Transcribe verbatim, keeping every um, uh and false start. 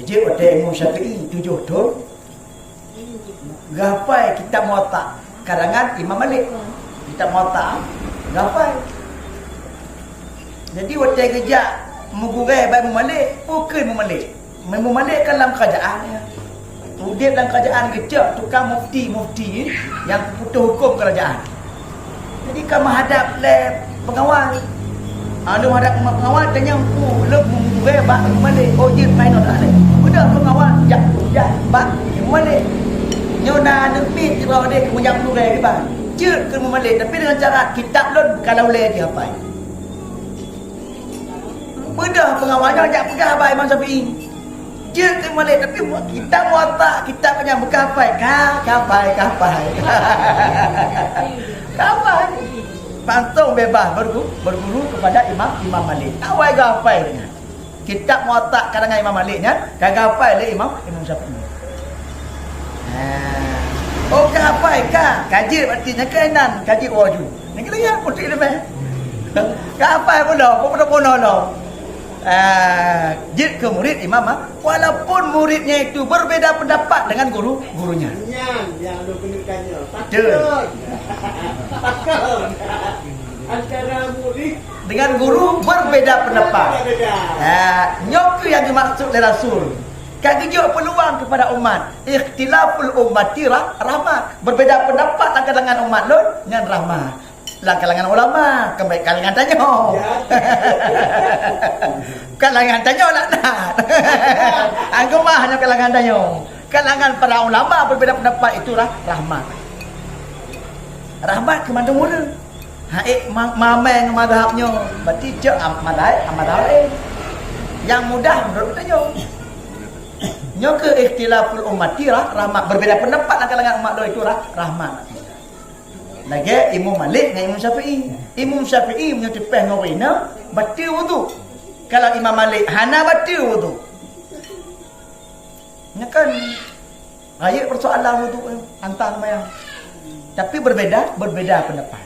Jeuet watèe Imam Syafi'i tujoh thôn, geuhafai kitab Muwatta karangan Imam Malik. Kitab Muwatta geuhafai. Jadi watèe geujak meugurèe bak Imam Malik, peue kheun Imam Malik? Imam Malik kan lam kerajaan, ya. Udép lam kerajaan, geucok tukang mufti-mufti nyang putôh hukôm kerajaan. Jadi ka meuhadab lé peungawai. Ah, lôn hadab peungawai, tanyong peue, lôn meugurèe bak Imam Malik. Oh, jeuet, meunan dak lé. Beudôh peungawai jak, jak bak Imam Malik. Nyoe na aneuk miet sidroe deh keu meujak meugurèe kiban. Jeuet keu Imam Malik, tapi deungon syarat kitab lôn ka lôn lé jihafai. Beudôh peungawai nyoe jak peugah bak Imam Syafi'i. Jeuet keu Malik, tapi mu-, kitab Muwatta, kitab nyang beukafai, ka, kafai, kafai. Kafai. Langsung bebas bergu-, berguru kepada Imam, Imam Malik. Awai gafai nyan. Kitab Muwatta karangan Imam Malik nyan, ka gafai lé Imam, Imam Syafi'i. Ha. Oh, kafai ka, ka jeuet berarti nyan keunan, ka jeuet waju. Nyan keunan putih leumeh. Kafai pun dah, pun dah, pun dah. Ah, jeuet keu murid Imam Ma-, walaupun muridnya itu berbeda pendapat dengan guru, gurunya. Nyan nyang lôn keuneuk tanya. Betul. Pakon? Pakon? Antara murid dengan guru berbeda pendapat. Berbeda. Ah, nyoe keuh nyang dimaksud lé Rasul. Ka geujok peuluang kepada umat. Ikhtilaful ummati rah-, rahmah. Berbeda pendapat lam kalangan umat lôn nyan rahmah. Lam kalangan ulama, keumbali kalangan tanyoe. Ya. Kalangan tanyoe laknat. Anggeumah nyoe kalangan tanyoe. Kalangan para ulama berbeda pendapat itu rah-, rahmat. Rahmat keu mandum ureueng. Hai ma-, mamai ngon mazhab nyoe, berarti cok am-, mazhab, am-, mazhab laén. Nyang mudah menurut tanyoe. Nyoe keuh ikhtilaful ummati rah-, rahmat. Berbeda pendapat lam kalangan umat lôn itu rah-, rahmat. Lagèe Imam Malik ngon Imam Syafi'i. Imam Syafi'i meunyoe teupeh ngon ureueng inong, bateue wudu. Kalau Imam Malik hana bateue wudu. Nyoe kan rayeuk persoalan wudu, eh, antang mayang. Tapi berbeda, berbeda pendapat.